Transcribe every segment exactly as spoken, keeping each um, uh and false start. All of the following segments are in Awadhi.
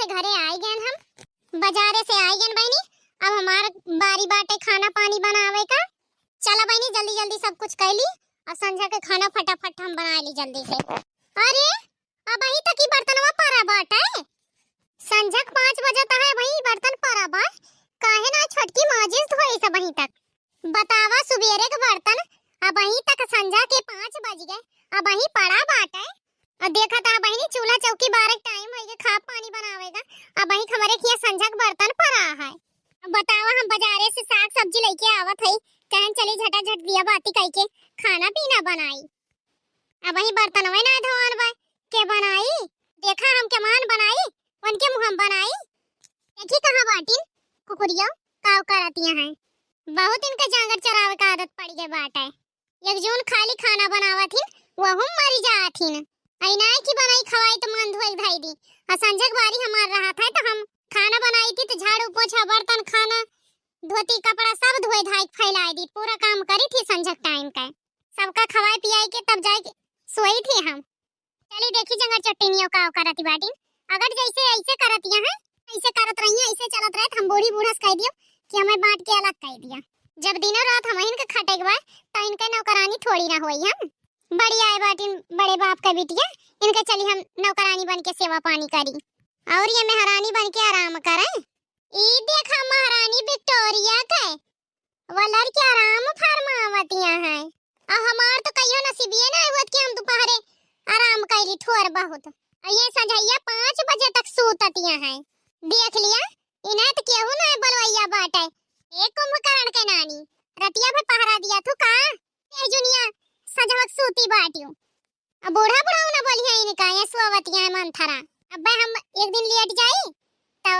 घरे आई गएन हम, बजारे से आई गएन बहिनी। अब हमार बारी बाटे खाना पानी बनावे का। चला बहिनी, जल्दी जल्दी सब कुछ कइ ली और संझा के खाना फटाफट हम बनाइ ली जल्दी से। अरे, अबहीं तक ई बर्तनवा परा बाटे। संझक पाँच बजत है, अबहीं बर्तन परा बा। काहे ना छोटकी माजिस धोइस अबहीं तक? बतावा, सुबेरे के बर्तन, अबहीं तक संझा के पाँच बज गए, अबहीं परा बाटे। और देखा त बहिनी, चूल्हा चौकी बारे के टाइम होइ गए, खा पानी बनावे का, अबहीं हमरे खिया संझक बर्तन परा है। अब बतावा, हम बजारे से साग सब्जी लइके आवत हई, कहन चली झटाझट दिया बाती कइके खाना पीना बनाई। अबहीं बर्तनवे ना धोवन बा, के बनाई? देखा हम के मान बनाई, उनके मुँह हम बनाई। देखी कहाँ बाटिन कुकुरिया, काव करतिया हैं। बहुत इनके जांगर चरावे का आदत पड़ गए बाटे। एक जून खाली खाना बनावत हिन, वहू मरी जात हिन। आई नाय की बनाई खवाई त मान धोई धाई दी। आ संझक बारी हमार रहत है त हम खाना बनाई थी त झाड़ू पोछा बर्तन खाना धोती कपड़ा सब धोई धाई के फैलाई दी। पूरा काम करी थी संझक टाइम का। सबका खवाई पियाई के तब जाए के सोई थी हम। चली देखी जंगर चट्टिनियो का करती बाटिन। अगर जैसे ऐसे करतिया हैं, ऐसे करत रही हैं, ऐसे चलत रहे त हम बूढ़ी बूढ़ा से कह दियो कि हमें बांट के अलग कर दिया। जब दिनों रात हम इनके खटे के बा, त इनके नौकरानी थोड़ी ना होई हम। बड़ी आए बाटिन बड़े बाप का बिटिया, इनके चली हम नौकरानी बन के सेवा पानी करी। और ये महारानी बन के आराम करे। ई देखा महारानी विक्टोरिया के, वो लड़की आराम फरमावतिया हैं। अब हमार तो कहियो नसीबिये ना हुअत कि हम दोपहरे आराम कैली थोर बहुत। और ये संझैया पाँच बजे तक सूततिया हैं। देख लिया, इन्हें तो केहू ना बलवैया बाटे। ए कुंभकर्ण के नानी, रतिया भर पहरा दिया थू का? ए जुनिया, सजवक सूती बाटियो। अब बूढ़ा बुढ़ाऊ ना बोली है इनका, ये सोवतिया है मंथरा। अब्बे हम एक दिन लेट जाई, तो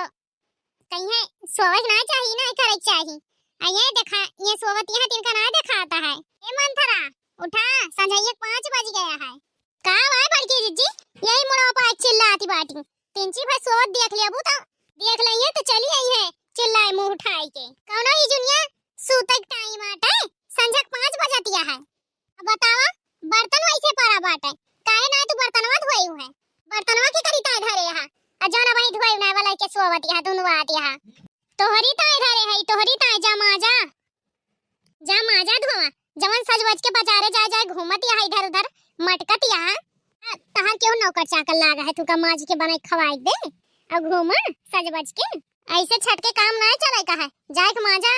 कहीं सोवे ना चाहिए, ना करे चाहिए। आ ये देखा, ये सोवतिया है, तिनका ना देखाता है। ए मंथरा, उठा, संझैया पाँच बज गया है। का भाई बड़की जिज्जी, यही मुड़ा पर चिल्लाती बाटी। तिनची भाई सोवत देख लेबू तो देख लइहे तो चली आई है चिल्लाए मुंह उठाई के। कौनो ई जुनिया सूते के टाइम आटे, संझक पाँच बजतिया है। अब बतावा, बर्तन वैसे पड़ा बाटे, काहे ना तू बर्तनवा धोई है? बर्तनवा के करी ताय धरे हा? आ जौन अबही धोई ना वाला के सोवत यहाँ दुनवा आत यहाँ। तोहरी ताय धरे है, तोहरी ताय, जा माजा, जा माजा धोवा। जवन सज बज के बजारे जाए जाए घूमत यहाँ इधर उधर मटकत यहाँ। आ, तहार केहू नौकर चाकर लागा है, तू का माज के बनाई खवाई दे और घूमा सज बज के। ऐसे छटके काम ना चले का है, जाए के माजा।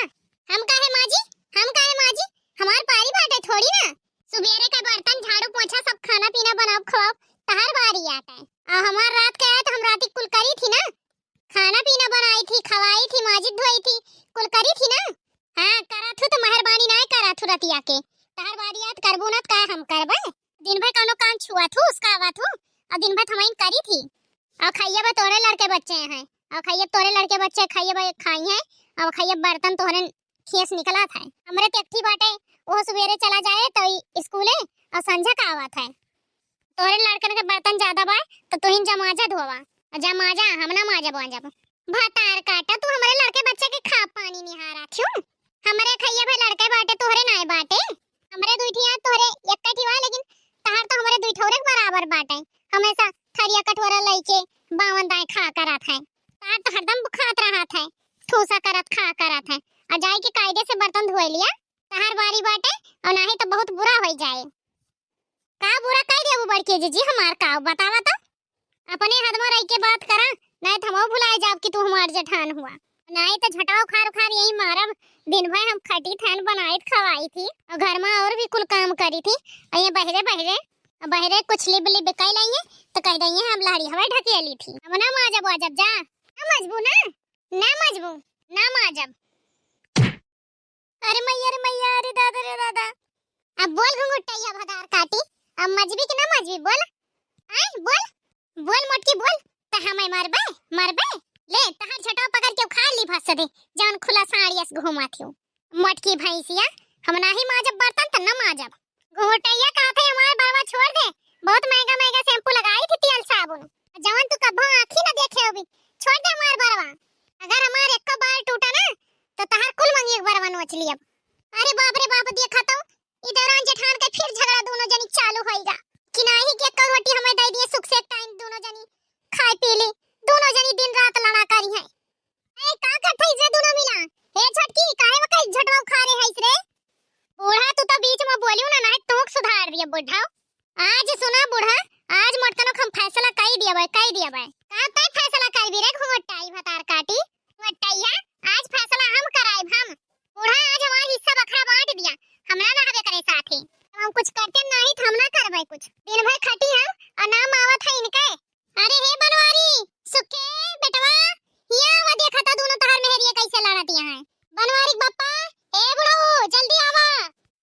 हम काहे माजी, हम काहे माजी, हमार पारी बाटे थोड़ी ना। सुबेरे के बर्तन झाड़ू पोछा सब खाना पीना बनाब खवाब तहार बारी आटे। आ हमार रात के आए तो हम राती कुल करी थी ना, खाना पीना बनाई थी, खवाई थी, माजित धोई थी, कुल करी थी ना। हाँ, करा थू तो मेहरबानी ना करा थू रतिया के। तहार बारी आत करबू ना त का हम करबे? दिन भर कौनो काम छुआ थू, उसका आवा थू, और दिन भर थमाइन करी थी। और खाइए बा तोरे लड़के बच्चे हैं, और खाइए तोरे लड़के बच्चे खाइए बा खाई हैं, और खाइए बर्तन तोहरे खेस निकलत है। हमरे तो एकठी बाटे, वो सुबेरे चला जाए तो ई स्कूले और संझा का आवत है। तोहरे लड़कन के बर्तन ज्यादा बा तो तुहिन जमाजा धोवा, और जमाजा हम ना माजब वाजब। भतार काटा, तू हमरे लड़के बच्चे के खा पानी निहारा क्यों? हमरे खइया भाई लड़के बाटे, तोहरे नाय बाटे। हमरे दुई ठिया तोहरे एक ठिया, लेकिन तहार तो हमरे दुई ठौरे के बराबर बाटे। हमेशा थरिया कटोरा लइके बावन दाएं खा करत है। तहार तो हरदम बुखात रहत है, ठूसा करत खा करत है। आ जाए के कायदे से बर्तन धोए लिया, तहार बारी बाटे, और नाही तो बहुत बुरा होई जाए। का बुरा कह देबू बड़की जीजी हमार, का बतावा तो? अपने हदमा रह के बात करा, नहीं तो हमहू भुलाए जाब कि तू हमार जेठान हुआ। नहीं तो झटवा उखार उखार यही मारब। दिन भर हम खटी थन बनाई खवाई थी, और घर में और भी कुल काम करी थी, और ये बहरे बहरे, बहरे कुछ लिब लिब कह लेंगे तो कह देंगे हम लहरी हवा ढकेली थी। हम ना माजब वाजब जा, ना मजबू ना, ना मजबू, ना माजब। अरे मैया रे मैया, अरे दादा रे दादा। अब बोल घुंघुटैया भदार काटी, अब मजबी कि ना मजबी बोल? आय बोल, बोल मोटकी बोल। त हमें मरबे, मरबे? ले तहार झटवा पकड़ के उखाड़ ली भस दे, जौन खुला साड़ी अस घूमा थियो। मोटकी भैंसिया, हम नाही माजब बर्तन त न माजब। घुंघुटैया कहत है हमार बरवा छोड़ दे, बहुत महंगा महंगा शैम्पू लगाई थी तेल साबुन, जवन तू कब्बो आँखी न देखे होबी। छोड़ दे हमार बरवा, अगर हमार एको बाल टूटा ना तो तहार कुल मंगिया के बरवा नोच लियब। अरे बाप रे बाप, देखा तो ई दौरान जेठान के फिर झगड़ा दोनों जनी चालू होइगा कि नाही कि एको रोटी हमें दे दिए सुख से एक टाइम दोनों जनी खाए पी ली, दोनों जनी दिन रात देबै, कई दियबै। का तै फैसला करबी रे घुंघटाई भतार काटी? घुंघटैया, आज फैसला हम कराइब हम। बूढ़ा, आज हमार हिस्सा बखरा बांट दिया, हमरा ना हवे करे साथे। हम कुछ करते नहीं तो हम ना करबै कुछ। दिन भर खटी हम और नाम आवत है इनके। अरे हे बनवारी, सुखे, बेटवा, हिया आवा, देखा था दोनों तहार मेहरिया कैसे लड़त यहाँ है। बनवारी के बप्पा, ए बुढ़ऊ, जल्दी आवा।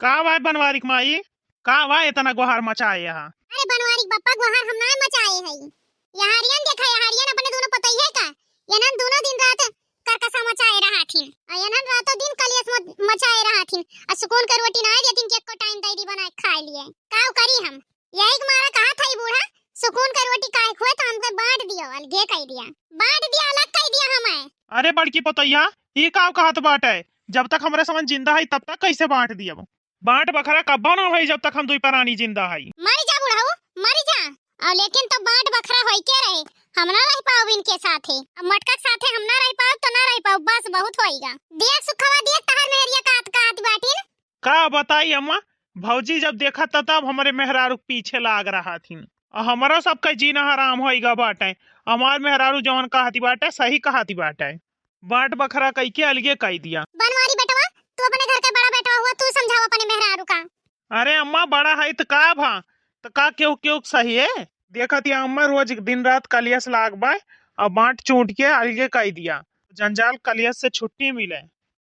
का बा बनवारी के माई? का बा इतना गोहार मचाए यहाँ? अरे बनवारी के बप्पा, गोहार हम ना मचाए हई। यहारियन देखा, यहारियन अपने दोनों पतई है का? यनन दोनों दिन रात करकसा मचाए रहा थिन। आ यनन रातों दिन कलेश म-, मचाए रहा थिन। आ सुकून के रोटी ना देतिन कि एको टाइम दे दी बनाए के खाए लिए। काव करी हम? यही के मारा कहा था ई बूढ़ा, सुकून के रोटी काहे खुए तो हमके बांट दियो, अलगे कह दिया। बांट दिया, अलग कह दिया हमें। अरे बड़की पतोहिया, ई काव कहत बाटे? जब तक हमरे समझ जिंदा है तब तक कैसे बांट दियब? बांट बखरा कब्बो ना होई जब तक हम दुई परानी जिंदा हई। मरी जा बुढ़ऊ, मरी जा। और लेकिन तो बांट बखरा होई के रहे, हम ना रह पाउब इनके साथे। अब मोटका के साथे हम ना रह पाउब तो ना रह पाउब, बस बहुत होइगा। देख सुखवा, देख तहार मेहरिया का हाथ, का हाथ बाटिन। का बताई अम्मा, भौजी जब देखत त तब हमरे मेहरारू के पीछे लाग रहा थिन। और हमरा सबके जीना हराम होइगा बाटे। हमार मेहरारू जवन कहती बाटे, सही कहती बाटे। बांट बखरा कइके अलगे कइ दिया। बनवारी बेटवा, तू अपने घर के बड़ा बेटवा हुआ, तू समझाओ अपने मेहरारू का। अरे अम्मा, बड़ा है त का भा, त का केहू केहू के सही है? देखत या अम्मा, रोज दिन रात कलियस लाग बाय, अब बांट चूंट के अलगे कइ दिया, जंजाल कलियस से छुट्टी मिले।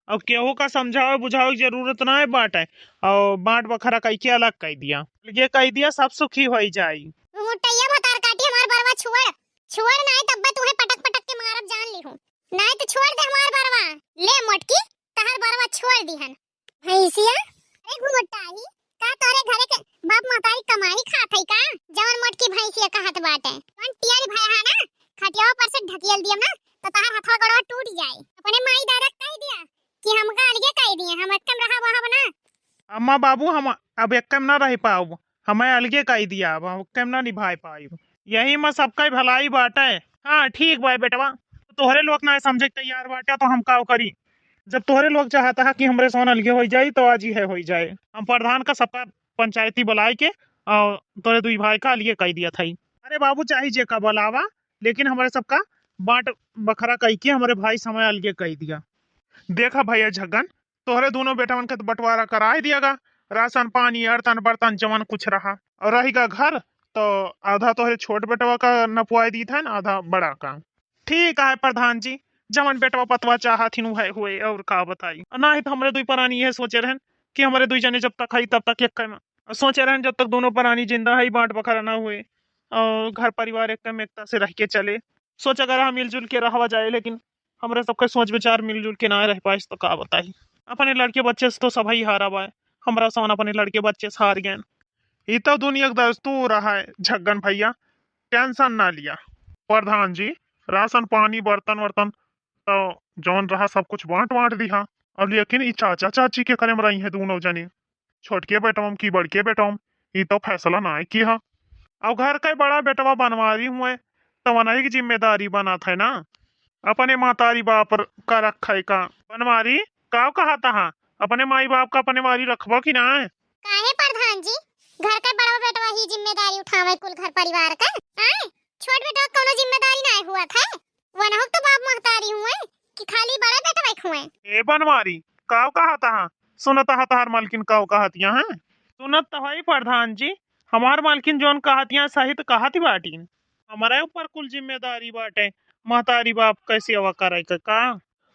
अब केहू का समझावे बुझावे के जरूरत ना है बाटे, और बांट बखरा कइके अलग कइ दिया, अलगे कइ दिया, सब सुखी होई जाई। घुंघटैया भतार काटी, हमार बरवा छुअड़, छुअड़ नाई तब्बे तुहे पटक पटक के मारब जान लिहू। नाई तो छोड़ दे हमार बरवा। ले मोटकी, तहार बरवा छोड़ दिहन। भैंसिया, अरे घुंघटाही, का तोरे घरे के बाप महतारी कमाई खात है का? जवन मोटकी भैंसिया कहत बाटे। कौन टियारी भया है ना, खटियावा पर से ढकेल दियम ना, तो तहार हथवा गोड़वा टूट जाए। अपने माई दादा के कह दिया कि हमका अलगे कह दिए, हम एकदम रहा वहाँ बना। अम्मा बाबू, हम अब एकदम ना रह पाउब। हमें अलगे कइ दिया, अब हम कम ना निभाए पाइब। यही में सबका भलाई बाटे। हाँ, ठीक बा बेटवा, तोहरे लोग ना समझे के तैयार बाटे, तो हम का करी? जब तोहरे लोग चाहता है कि हमरे सोन अलगे हो जाई, तो आज ही है हो जाए। हम प्रधान का सबका पंचायती बुलाए के और तोरे दुई भाई का अलगे कइ दिया था। अरे बाबू, चाहे जे का बुलावा, लेकिन हमरे सबका बांट बखरा कइ के हमरे भाई समय अलगे कइ दिया। देखा भैया झग्गन, तोहरे दोनों बेटवन के तो बंटवारा कराए दिया गा, राशन पानी, अरतन बर्तन जवन कुछ रहा, और रहिगा घर तो आधा तोहरे छोट बेटवा का नपवाए दीत है, आधा बड़ा का। ठीक है प्रधान जी, जवन बेटवा पतवा चाहथिन उहे हुए, और का बताई। और ना ही तो हमरे दुई परानी यह सोचे रहन कि हमरे दुई जने जब तक है तब तक एक में, और सोचे रहन जब तक दोनों परानी जिंदा है बांट बखरा ना हुए और घर परिवार एक में एकता से रह के चले। सोच अगर हम मिलजुल के रहवा जाए, लेकिन हमरे सबके सोच विचार मिलजुल के ना रह पाइस तो का बताई। अपने लड़के बच्चे से तो सबही हारा बाय, हमरा सवन अपने लड़के बच्चे से हार गए। ई तो दुनिया का दस्तूर रहा है झग्गन भैया, टेंशन ना लिया। प्रधान जी, राशन पानी बर्तन वर्तन तो जौन रहा सब कुछ बांट बांट दिहा। अब लेकिन ई चाचा चाची के करे में रही है दोनों जने, छोटके बेटवम की बड़के बेटवम, ई तो फैसला ना किहा। अब घर के बड़ा बेटवा बनवारी हुए तो वनही की जिम्मेदारी बनत है ना, अपने महतारी बाप का रखे का। बनवारी, का कहत हा, अपने माई बाप का अपने वारी रखबो कि ना? काहे प्रधान जी, घर के बड़ा बेटवा ही जिम्मेदारी उठावे कुल घर परिवार का। आए, छोट बेटवा कौनो जिम्मेदारी ना हुआ था, वनहुक तो बाप महतारी हुए कि खाली बड़ा बेटवा हुए। ए बनवारी, का कहत हा, सुनत हा तहार मालकिन का कहतिया है? सुनत तो है प्रधान जी, हमार मालकिन जौन कहतिया सही तो कहती बाटीन। हमरे ऊपर कुल जिम्मेदारी बाटे, महतारी बाप के सेवा करे के का?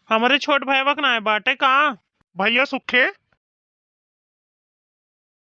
हमरे छोट भैया के ना बाटे का? भैया सुखे,